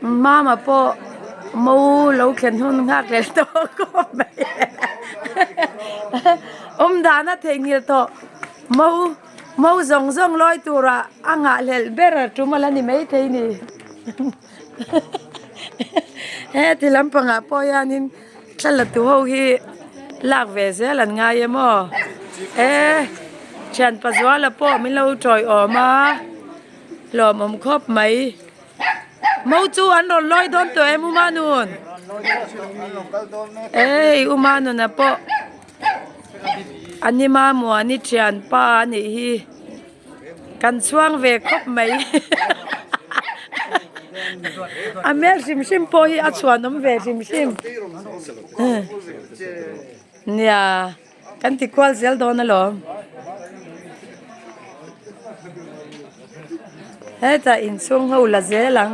Mama pawh mo lo thlen hun nghak leh tawh khawp mai awm dan a theihnghilh tawh mo mo zawng zawng lawi tura a nghahhlelh ber a tum a la ni maithei ni heti lampangah pawh hianin thla la tu ho hi lak ve zel an ngai em aw e thianpa zuala pawh min lo tawiawm a. Lawmawm khawp mai. Mo chu an rawn lawi dawn tawh em u Manun? E hei u Manuna pawh Anima Muani thianpa a nih hi. Kan chhuang ve khawp mai. A hmel hrim hrim pawh hi a chhuanawm ve hrim hrim. Nia. Kan ti kual zel dawn alawm. Hetah inchhung ho la zel ang.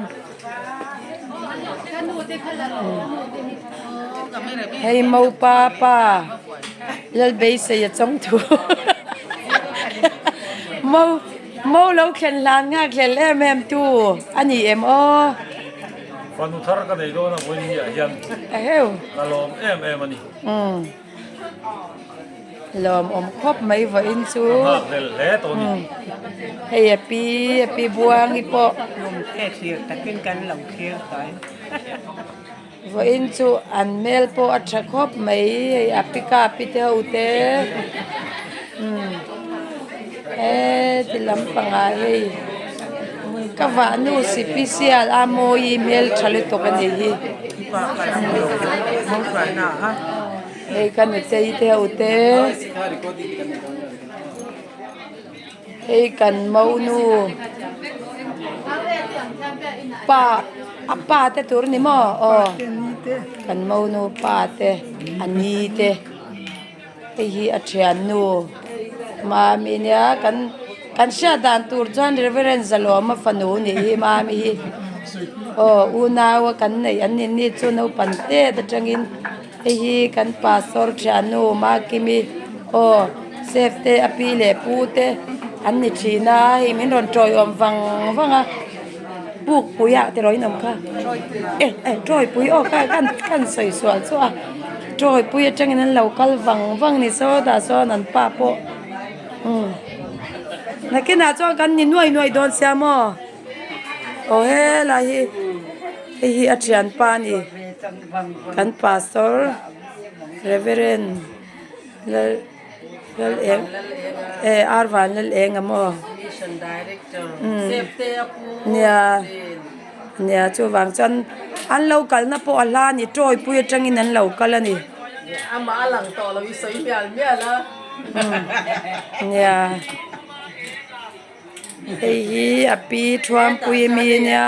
Hei mopa pa Lalbeisei a chawng thu. Mo mo lo thlen hlan nghak hlel em em tu a ni em aw. Fanu thar ka nei dawn a vawiin ah hian ka lawm em em a ni. Lawm awm khawp mai vawiin chu hei a pi a pi buangi pawh vawiin chu an hmel pawh a tha khawp mai hei a pi ka pi te ho te heti lampangah hei ka vahnu sipisial a mawi hmeltha lutuk a nih hi. Hei ka nutei te ho te hei kan monu pa a pa te tur a ni maw aw kan monu pa te a ni te hei hi a thiannu mami nia kan kan hriat dan tur chuan Reverend Zalawma fanu a nih hi mami hi aw unau a kan neih an ni ni chu naupang tet atangin hei hi kan pastor thiannu Makimi aw safe te a pi leh pu te an ni thin a hei min rawn tawiawm vang vang a pukpui ah tiraw in awm kha eh eh tawipui aw kha ka ka sawi sual chu a tawipui atangin an lo kal vang vang ni sawtah sawn an pa pawh umm nakinah chuan kan ni nuai nuai dawn sia maw aw helai hi hei hi a thianpa a ni kan pastor reverend lal lal eng eh ar van lal eng a maw umm nia nia chuvang chuan an lo kalna pawh a hla a ni tawipui atangin an lo kal a ni nia. Hei hi a pi thuampui ami ania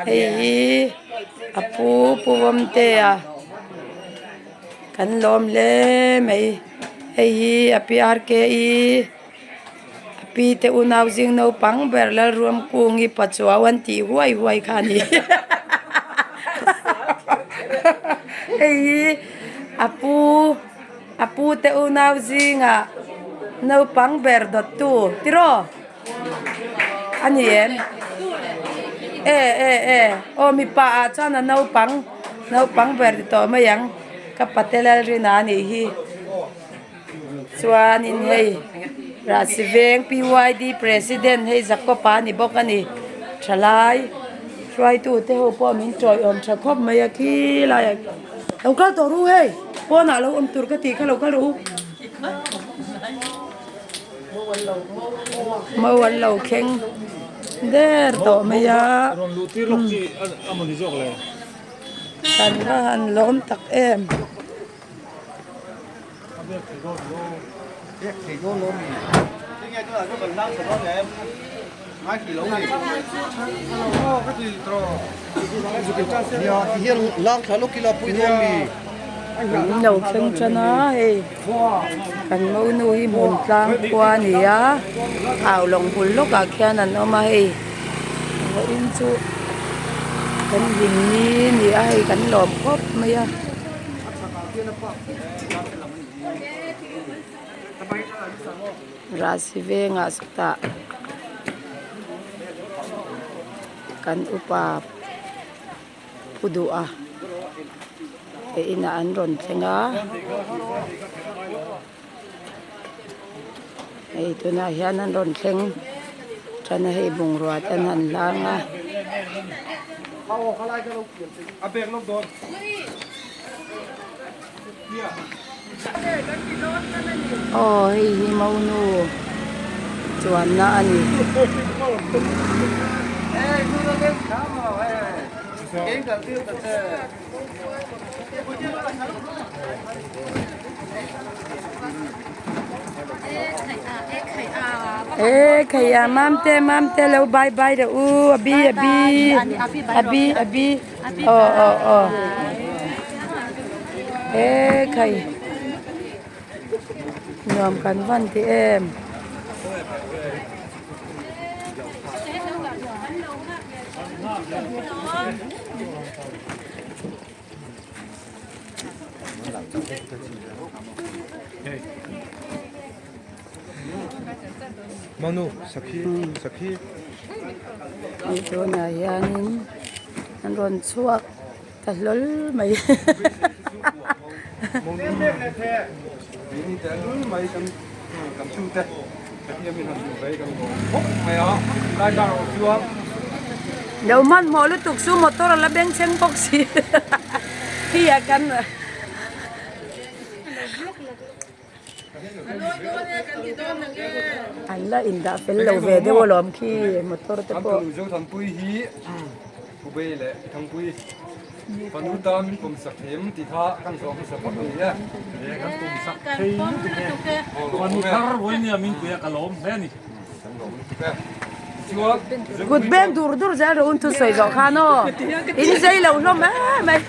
hei hi a pu pu Vawmtea kan lawm hle mai hei hi a pi R K E a pi te unau zing naupang ber Lalruamkungi Pachuau an tih huai huai kha a ni hei hi a pu. A pu te unau zingah naupang ber dawttu tiraw a ni em? E e e aw mipa ah chuan a naupang naupang ber ti tawh mai ang ka pate Lalrina a nih hi chuanin hei Rahsiveng PYD president hei Jacob-a a ni bawk a ni thalai hruaitu te ho pawh min tawiawm tha khawp mai a khilai ah. Lo kal tawh ru hei pawnah lo awm tur ka tih kha lo kal rawh u mo an lo thleng der tawh mai a kan va han lawm tak em. An lo thleng tan a hei kan monu hi hmun tlang khua a ni a au lawng bul lawkah khian an awm a hei vawiin chu kan hlim ni a ni a hei kan lawm khawp mai a. Rahsi vengah sawtah. Kan upa pu duh a he inah an rawn thleng a hei tunah hian an rawn thleng tan a hei bungrua te an han hlang a. Aw hei hi monu chuanna a ni. E khai a mamte mamte lo bye bye rawh u a bi a bi a bi a bi. Aw aw aw he khai nuam kan van ti em. Hei tunah hianin an rawn chhuak ta hlawl mai. Lo hmanhmawh lutuk chu motor a la bengchheng bawk si khi ah kan. An la indah fel lo ve deuh alawm khi motor te pawh. Zothangpui hi Hubei leh Thangpui fanu tan min pawm sak thei em tih kha kan zawh hmasa phawt a ni e. Kan pawm sak thei lutuk e. Fanu thar vawinia min pui a ka lawm hle a ni. Kan lawm lutuk e. Tichuan Kut beng dur dur zel rawh un thusawi zawh khan aw. In zei lo hlawm em mai.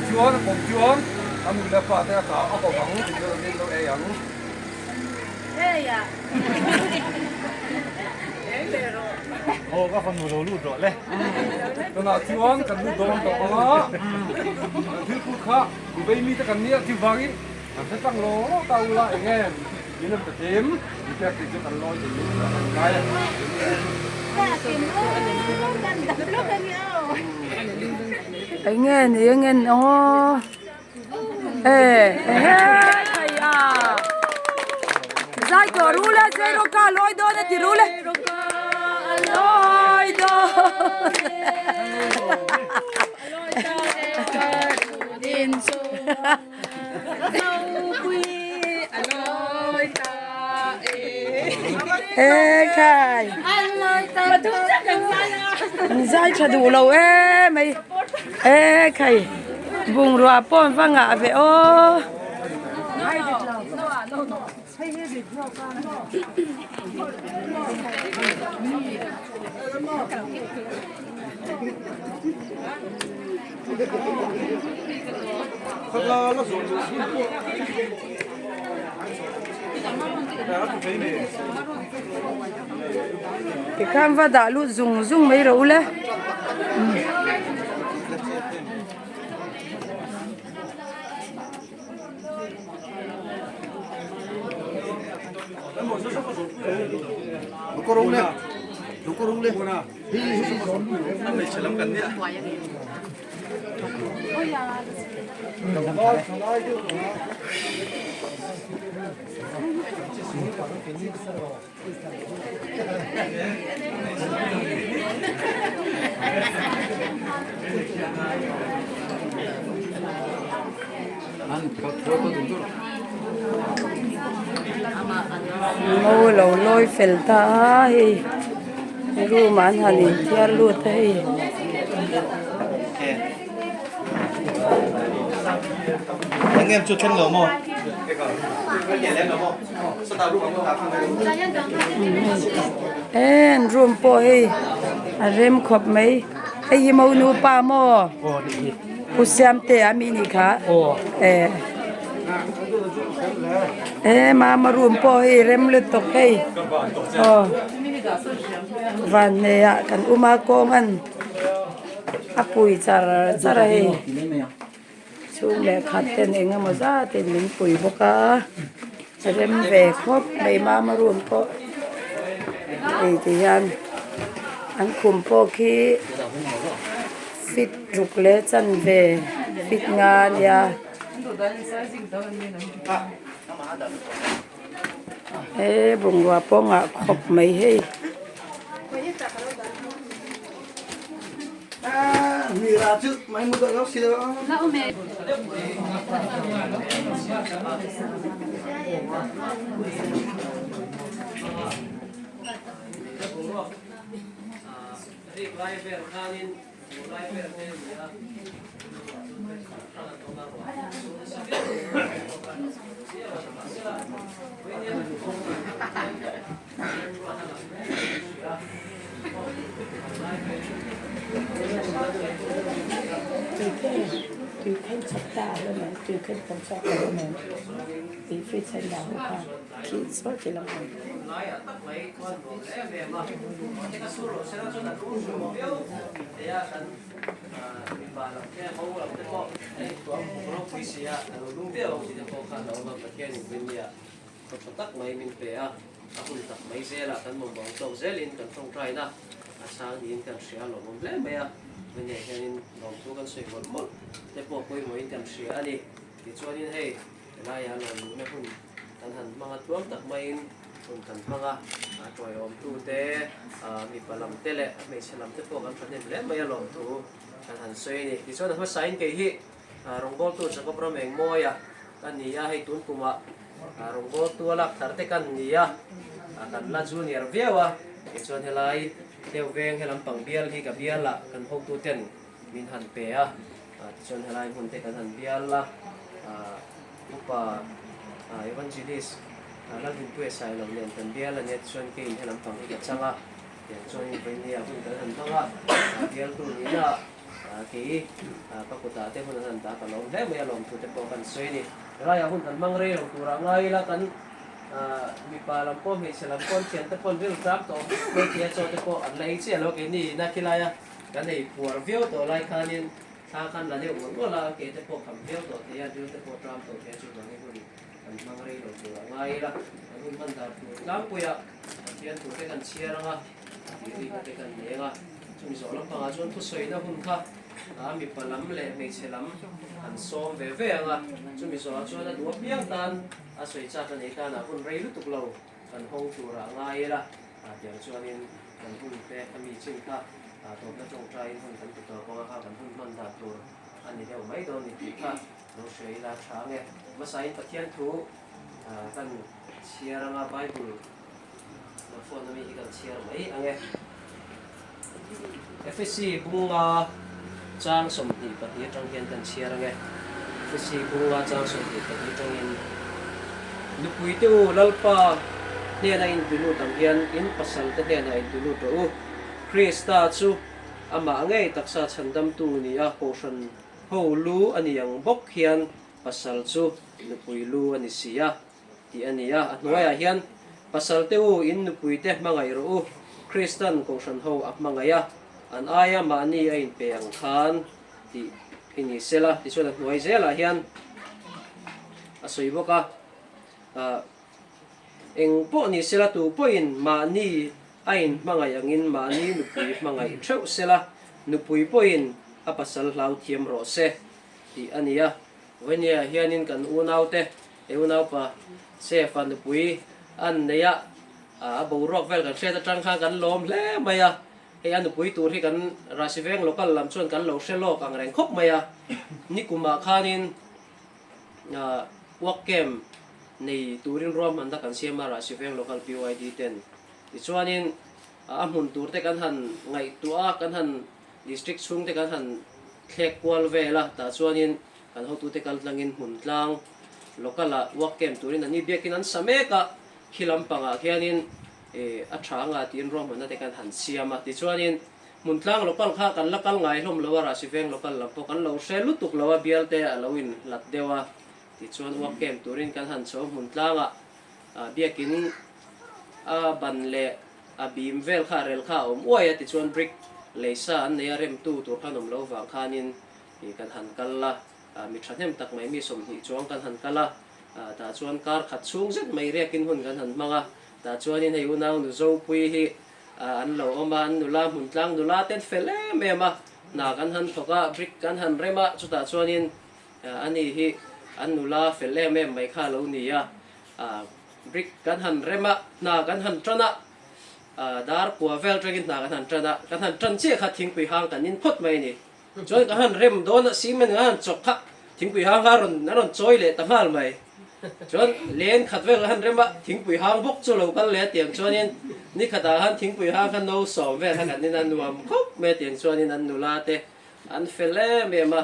Chuan a pawm chuan a nu leh pa te a kah a kawm ang tih chu lo ei ang. Aw ka fanu lo lut rawh le. Tunah chuan kan lu dawn tawh ang a, thil phut kha Dubai mite kan nia thil vangin kan hre tlang lo lo ta ula eng em in an ta thim in pek tih chu kan lawi thei in kan ngai a. Eng nge ni eng en aw e ehe thei a zai tawh ru le zai rawh ka lawi dawn a ti ru le lawi dawn. Ê khai an zai tha duh lo em mai ê khai bungrua pawh an va ngah ve aw. Tikhan va dah lut zung zung mai rawh u le. Ngo lo lawi fel ta a hei room ah an han inthiar lut a hei. En room pawh hei a rem khawp mai hei hi monu pa maw pu siamte a mi nih kha e e mama room pawh hei rem lutuk hei aw vanneih ah kan awm a kawng an a pui char char a hei. Chhung leh khat ten eng emaw zat in min pui bawk a rem ve khawp mai mama room pawh. Hei ti hian an khum pawh khi feet ruk leh chanve feet nga a nia. He bungrua pawh ngah khawp mai hei. A hun tak mai zelah kan mawmawng tawk zelin kan tawngtaina a chhang niin kan hria a lawmawm hle mai a, hmeichhia hianin lawmthu kan sawi mawlh mawlh te pawh pawimawhin kan hria a ni. Tichuanin hei helaiah lawmluhna hun kan han hmang a tluang tak maiin hun kan hmang a, a tawiawmtute mipa lam te leh hmeichhe lam te pawh kan thahnem hle mai a lawmthu kan han sawi a ni. Tichuan a hmasain kei hi Rawngbawltu Jacob Ramengmawia ka ni a, hei tun kumah rawngbawltu a lak thar te kan ni a, kan la junior viau a, tichuan helai deuh veng he lampang bial hi ka bial ah kan hotu ten min han pe a, tichuan helai hmun te kan han bial a, upa Evangelist Lalrinpuia Sailo nen kan bial a nia, tichuan keiin he lampang hi ka chang a, tiang chuan Invawinia hun kan han hmang a, bialtu nihna ah. Kei ka kutah te hun an han dah ka lawm hle mai a, lawmthu te pawh kan sawi a ni. Helaiah hun kan hmang rei lo turah ngai ila kan mipa lam pawh hmeichhe lam pawh an thian te pawh an rilru tlang tawh viau mai tia chaw te pawh an la ei chiah lo keini ina khilaia kan ei puar viau tawh lai khanin thla khan la deuh mawlh mawlh a, an ke te pawh kham viau tawh thei a, ril te pawh tlang tawh thei a chuvangin hun kan hmang rei lo turah ngai ila kan hun hman dan tur tlangpuiah Pathian tur te kan chhiar ang a, tih te kan nei ang a. Chumi zawh lampangah chuan thusawina hun kha a mipa lam leh hmeichhe lam an sawm ve ve ang a, chumi zawhah chuan a duh apiang tan a sawi chak a nei tanah hun rei lutuk lo kan hawng turah ngai ila, tiang chuanin kan hun te a mi chin kha tawpna tawngtaiin hun kan ti tawp ang a, kha kan hun hman dan tur a ni deuh mai dawn ni tih kha lo hria ila tha ang e. Hmasain Pathian thu kan chhiar anga Bible Lo phone ami hi kan chhiar mai ang e. Efesi bunga chang 22 atang hian kan chhiar ang e. Efesi bunga chang 22 atangin Nupui te u Lalpa hnena in tulut ang hian in pasal te hnenah in tulut rawh u. Krista chu amah ngei taksa chhandamtu ni a kohhran ho lu a ni ang bawk hian pasal chu nupui lu a ni si a. Tih a ni a, a hnuaiah hian, Pasal te u, in nupui te hmangaih rawh u, Kristan kohhran ho a hmangaih a, an aia mahni a inpe ang khan, tih hi ni sela. Tichuan a hnuai zelah hian a sawi bawk a, Eng pawh ni sela, tu pawhin mahni a inhmangaih angin mahni nupui hmangaih theuh sela, nupui pawhin a pasal hlau thiam rawh se, tih a ni a. Vawinia hianin kan unaute He unaupa Sefa nupui an nei a, a boruak vel kan hriat atang khan kan lawm hle mai a, hei a nupui tur hi kan Rasiveng local lam chuan kan lo hre lawk ang reng khawp mai a, nikumah khanin work camp nei turin ruahmanna kan siam a Rasiveng local PYD ten, tichuanin a hmun tur te kan han ngaihtuah a, kan han district chhung te kan han thlek kual vel a, tah chuanin Kan hotute kal tlangin hmun tlang local ah work camp turin an ni biakin an sa mek a, khi lampangah khianin a tha anga tiin ruahmanna te kan han siam a. Tichuanin hmun tlang local kha kan la kal ngai hlawm lo a, Rahsiveng local lam pawh kan lo hre lutuk lo a, bial te a lo in hlat deuh a. Tichuan work camp turin kan han chho hmun tlangah biakin a ban leh a bim vel kha a rel kha a awm uai a, tichuan brick leisa an nei a remtu tur khan awm lo vang khanin Ih kan han kal a, mi thahnem tak mai mi 20 chuang kan han kal a, tah chuan kar khat chhung zet mai riakin hun kan han hmang a, Tah chuanin hei unau nu Zopui hi an lo awm a, an nula hmun tlang nula te an fel em em a, hna kan han thawk a, brick kan han rem a, chutah chuanin ani hi an nula fel em em mai kha a lo ni a, brick kan han rem a, hna kan han tan a, dar kua vel tangin hna kan han tan a, kan han tan chiah kha thingpui hang kan in phawt mai a ni. Chuan ka han rem dawn a, cement ka han chawk kha thingpui hang kha a rawn a rawn chawi leh ta nghal mai. Chuan len khat vel ka han rem a, thingpui hang bawk chu lo kal leh a tiang chuanin ni khatah khan thingpui hang kha no sawm vel kha kan in a nuam khawp mai a tiang chuanin an nula te an fel em em a,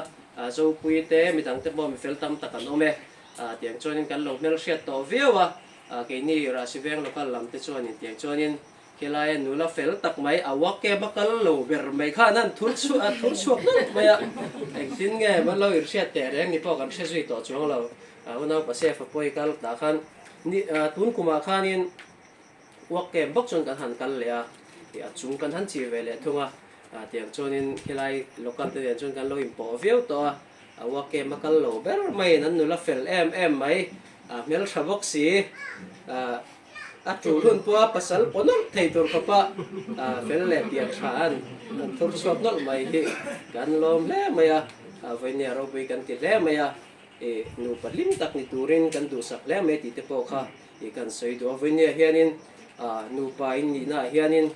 Zopui te midang te pawh mi fel tam tak an awm e. Tiang chuanin kan lo hmelhriat tawh viau a, keini Rahsi Veng local lam te chuanin tiang chuanin Khelaia nula fel tak mai a wake a kal lo ber mai khan an thur chhuak a thur chhuak nawlh mai a, engtin nge man lo inhriat teh reng ni pawh kan hre zui tawh chuang lo. Unau Pasefa pawi kal tah khan ni tun kumah khanin wake bawk chuan kan han kal leh a, a chung kan han chih ve leh thung a, tiang chuanin khilai local te nen chuan kan lo inpawh viau tawh a, a wake a kal lo ber maiin an nula fel em em mai, a hmeltha bawk si. A tul hun pawha pasal paw nawlh thei tur khawpa fel leh pian tha an an thur chhuak nawlh mai hi kan lawm hle mai a, vawinia ropui kan ti hle mai a, i nupa hlim tak ni turin kan duhsak hle mai tih te pawh kha i kan sawi duh a, vawinia hianin nupa in nihna ah hianin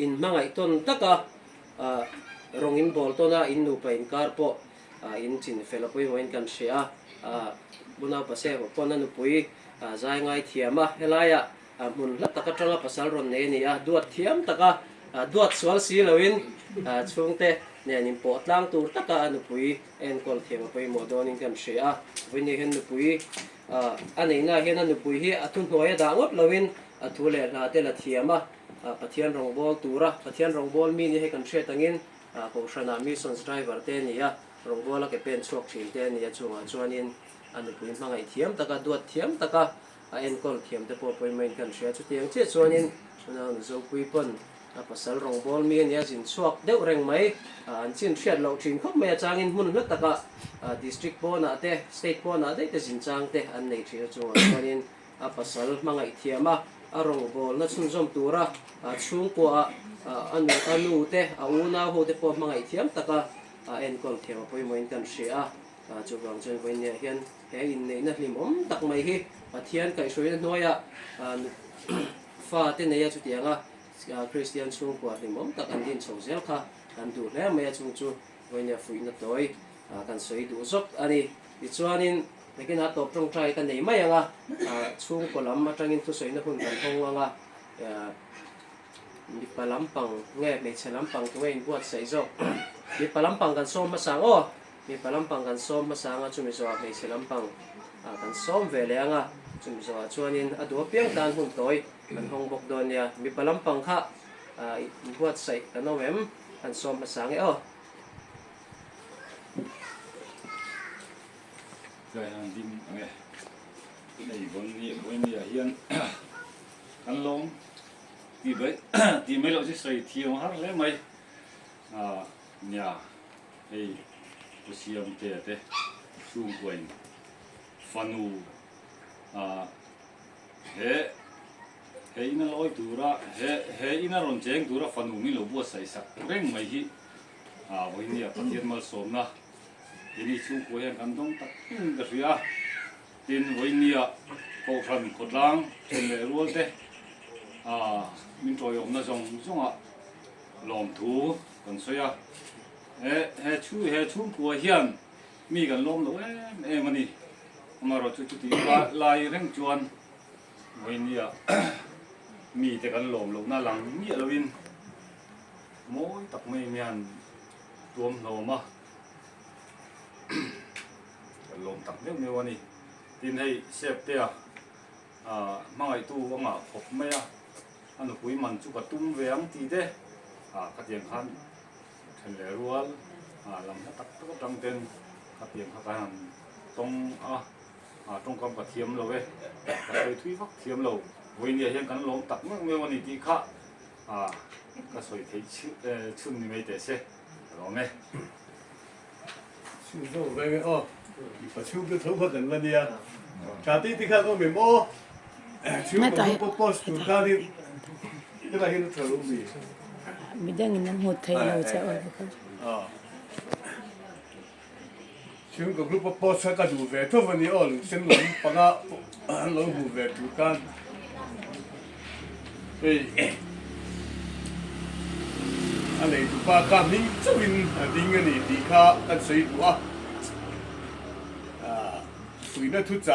in hmangaih tawn taka rawng in bawl tawn a, in nupa inkar pawh in chin fel a pawimawhin kan hria a, Unau Paseva pawn a nupui zai ngai thiam a, helaiah hmun hla tak atanga pasal rawn nei a ni a, duat thiam taka duat sual si loin chhungte nen inpawh tlang tur taka a nupui enkawl thiam a pawimawh dawnin kan hria a, vawiin hian nupui a neihnaah hian a nupui hi a thuhnuai a dah ngawt loin a thu leh hla te la thiam a, Pathian rawngbâwl tura Pathian rawngbâwl mi ni hei kan hriat angin Kohhranah missions driver te a ni a, rawngbâwla ke pen chhuak thin te a ni a, chungah chuanin a nupui hmangaih thiam taka, duat thiam taka a enkawl thiam te pawh pawimawhin kan hria. Chutiang chiah chuanin unau Nuzopui pawn a pasal rawngbâwl mi a ni a, zin chhuak deuh reng mai, an chin hriat loh thin khawp mai a, changin hmun hla taka district pawnah te, state pawnah daih te zin chang te an nei thin a, chungah chuanin a pasal hmangaih thiam a, a rawngbawlna chhunzawm tura chhungkua a nu a nu te, a unau ho te pawh hmangaih thiam taka a enkawl thiam a pawimawhin kan hria a. Chuvang chuan vawinia hian he inneihna hlimawm tak mai hi Pathian kaihhruaina hnuaia fa te neia chutianga Kristian chhungkua hlimawm tak an din chho zel kha kan duh hle mai a, chung chu vawinia fuihna tawi kan sawi duh zawk a ni. Tichuanin nakinah tawp tawngtai ka nei mai ang a, chhungkaw lam atangin thusawina hun kan hawng ang a, mipa lampang nge hmeichhe lampang tunge inbuatsaih zawk? Mipa lampang kan sawm hmasa ang aw, mipa lampang kan sawm hmasa ang a, chumi zawhah hmeichhe lampang kan sawm ve leh ang a, chumi zawhah chuanin a duh apiang tan hun tawi kan hawng bawk dawn nia. Mipa lampang kha inbuatsaih kan awm em? Kan sawm hmasa ang e aw. Tlai han ding ang e. Hei vawn ni vawi ni ah hian kan lawm tih mai tih mai loh chu sawi thiam a har hle mai. Ah nia hei Pu Siamtea te chhungkua in fanu ah he he ina lawi tura he he ina rawn cheng tura fanu min lo buatsaih sak reng mai hi Ah vawinia Pathian malsawmna keini chhungkua hian kan dawng tak in ka hria a, tin vawinia Kohhran khawtlang then leh rual te ah min tawiawmna zawng zawngah lawmthu kan sawi a, he he chhu he chhungkua hian mi kan lawm lo em em a ni, amaherawhchu chuti lai reng chuan vawinia mite kan lawm lohna lang miah loin Mawi tak mai hian tuam hlawm a, kan lawm tak meuh meuh a ni. Tin hei Sep te a hmangaihtu a ngah khawp mai a, a nupui man chu ka tum ve ang tih te khatiang khan then leh rual lam hla tak tak atang ten khatiang kha kan han tawng a, tawngkam ka thiam lo e, ka sawi thui vak thiam lo. Vawinia hian kan lawm tak meuh meuh a ni tih kha. A, ka sawi theih chhun ni mai teh se, ka lawm e. Chhun zawk veng e aw, i pa chhung te tho khat an la nia. Tha ti ti khan awm em aw? Midangin an hmu thei lo che aw. Chhungkaw group a post kha ka duh ve tho a ni aw lungsen lam panga an lo hmu ve tur khan hei a neitupa kha hming chauhin a ding a ni tih kha kan sawi duh a fuihna thu chah.